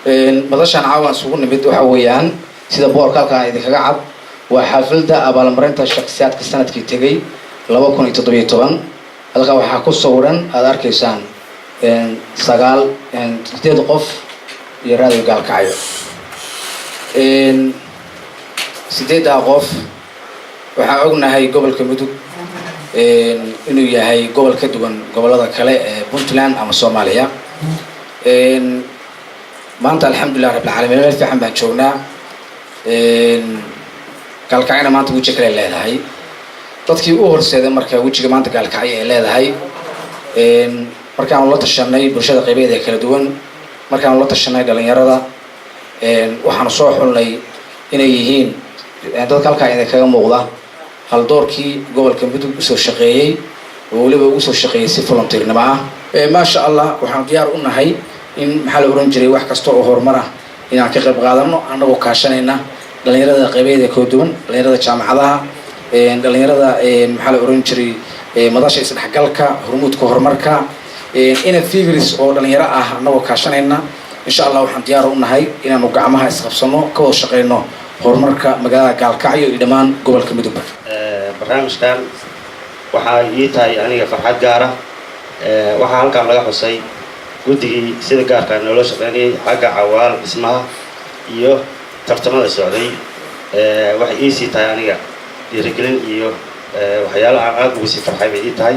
Madashaan caawan isugu nimid waxa weeyaan, sida boorka halkaan idinkaga cad, waa xaafilda abaalmarinta shaksiyaadka sanadkii tegay 2017. Halkaa waxaa ku sawiran, aada arkaysaan, sagaal, sideed qof iyo Raadiyo Gaalkacyo. Sideeddaa qof waxaa ognahay gobolka Mudug inuu yahay gobol ka duwan gobollada kale ee Puntland ama Soomaaliya. Maanta, alxamdulilah rabbilcaalamiin, meel fiican baan joognaa. Gaalkacyona maanta weji kale leedahay. Dadkii u horseeday marka wejiga maanta Gaalkacyo ay leedahay, markaanu la tashanay bulshada qaybaheeda kala duwan, markaanu la tashanay dhalinyarada, waxaanu soo xulnay inay yihiin dadka halkaa idinkaga muuqda haldoorkii gobolka Mudug usoo shaqeeyey, oo weliba ugu soo shaqeeyey si volunteernimo ah. Maasha Allah, waxaanu diyaar u nahay in, maxaa la oran jiray, wax kasta oo horumar ah inaan ka qayb qaadano, annagoo kaashanayna dhalinyarada qaybaheeda kala duwan, dhalinyarada jaamacadaha, dhalinyarada, maxaa la oran jiray, madasha isdhexgalka, hormuudka horumarka, ina figures oo dhalinyaro ah, annagoo kaashanayna. Insha Allah, waxaan diyaar u nahay inaanu gacmaha isqabsano, ka wada shaqeyno horumarka magaalada Gaalkacyo iyo dhammaan gobolka Mudugba. Barnaamijkan waxaa ii tahay aniga farxad gaara. Waxaa halkan laga xusay guddigii sida gaarkaa noola shaqeynayay xagga cawaal dhismaha iyo tartamada socday. Waxay iisii tahay aniga dhiirigelin iyo waxyaalo aan aada ugu sii farxay bay ii tahay.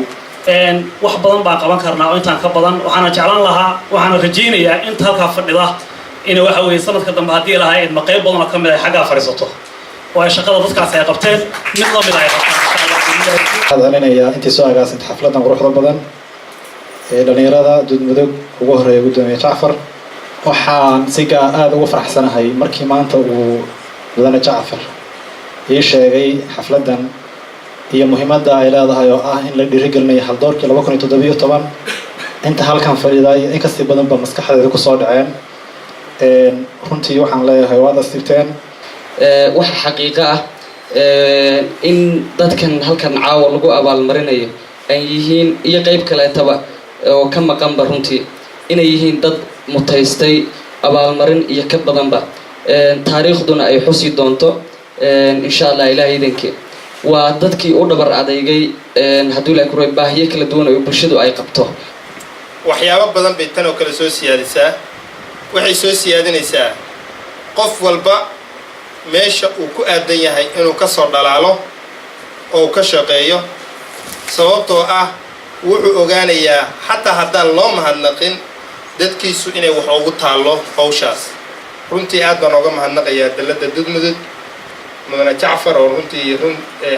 Wax badan baan qaban karnaa oo intaan ka badan. Waxaana jeclaan lahaa, waxaana rajaynayaa inta halkaa fadhida ina waxa weeye sanadka dambe, haddii lahaa idma, qayb badan oo ka mid ay xaggaa fadhiisato oo ay shaqada dadkaasi ay qabteen mid la mid ay qabtaan, insha Allah. Celinayaa intii soo agaasintay xafladan quruxda badan ee dhalinyarada Duudmudug, ugu horeeya guddoomiye Jacfar. Waxaan si gaa aada ugu faraxsanahay markii maanta uu mudane Jacfar ii sheegay xafladdan iyo muhiimadda ay leedahay, oo ah in la dhiirigelinayo haldoorkii 2017. Inta halkan fadhiida iyo in kasii badanba maskaxdeeda kusoo dhaceen. Runtii waxaan leeyahay, waad asiibteen. Waxa xaqiiqo ah in dadkan halkan caawa lagu abaalmarinayo ay yihiin, iyo qeyb kaleetaba oo ka maqanba runtii, inay yihiin dad mutaystay abaalmarin iyo ka badanba, taariikhduna ay xusi doonto, insha Allah. Ilaah idankii, waa dadkii u dhabar adeygay, hadduu Ilahi kuro, baahiyo kala duwan oo bulshadu ay qabto. Waxyaabo badan bay tan oo kale soo siyaadisaa. Waxay soo siyaadinaysaa qof walba meesha uu ku aadan yahay inuu ka soo dhalaalo oo uu ka shaqeeyo, sababtoo ah wuxuu ogaanayaa, xataa haddaan loo mahadnaqin, dadkiisu inay wax ugu taallo hawshaas. Runtii aad baan ooga mahadnaqayaa dalladda Dudmudug, mudane Jacfar, oo runtii run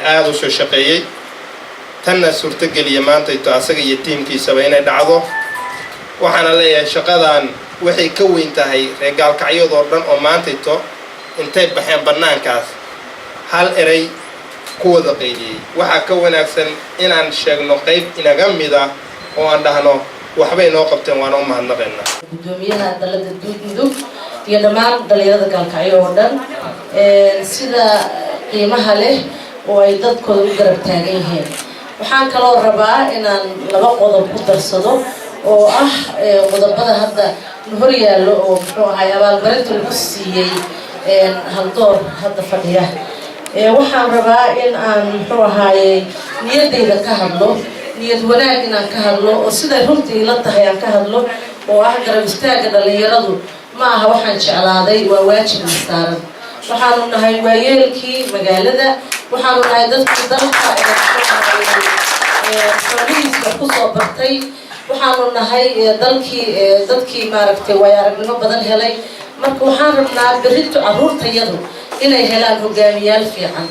aada u soo shaqeeyey, tanna suurtogeliya maantayto asaga iyo tiimkiisaba inay dhacdo. Waxaana leeyahay, shaqadan waxay ka weyn tahay reer Gaalkacyadoo dhan oo maantayto intay baxeen bannaankaas hal eray ku wada qayliyey. Waxaa ka wanaagsan inaan sheegno qayb inaga mida oo aan dhahno waxbay noo qabteen, waana u mahadnaqaynaa. Guddoomiyaha dalada Duudmudug iyo dhammaan dhalinyarada Gaalkacyo oo dhan, sida qiimaha leh oo ay dadkooda u garab taagan yihiin. Waxaan kaloo rabaa inaan laba qodob ku darsado, oo ah qodobada hadda hor yaallo, oo muxuu ahay abaalmarinta lagu siiyey haldoor hadda fadhiya. Waxaan rabaa in aan, muxuu ahaayey, niyaddayda ka hadlo, niyad wanaag inaan ka hadlo, oo siday runtii ila tahay aan ka hadlo, oo ah garab istaagga dhalinyaradu ma aha waxaan jeclaaday, waa waajibna saaran. Waxaanu nahay waayeelkii magaalada, waxaanu nahay dadkii dalka xoolihiis wax kusoo bartay, waxaanu nahay dalkii dadkii, maaragtay, waayo aragnimo badan helay. Marka waxaan rabnaa berrito carruurtayadu inay helaan hogaamiyaal fiican.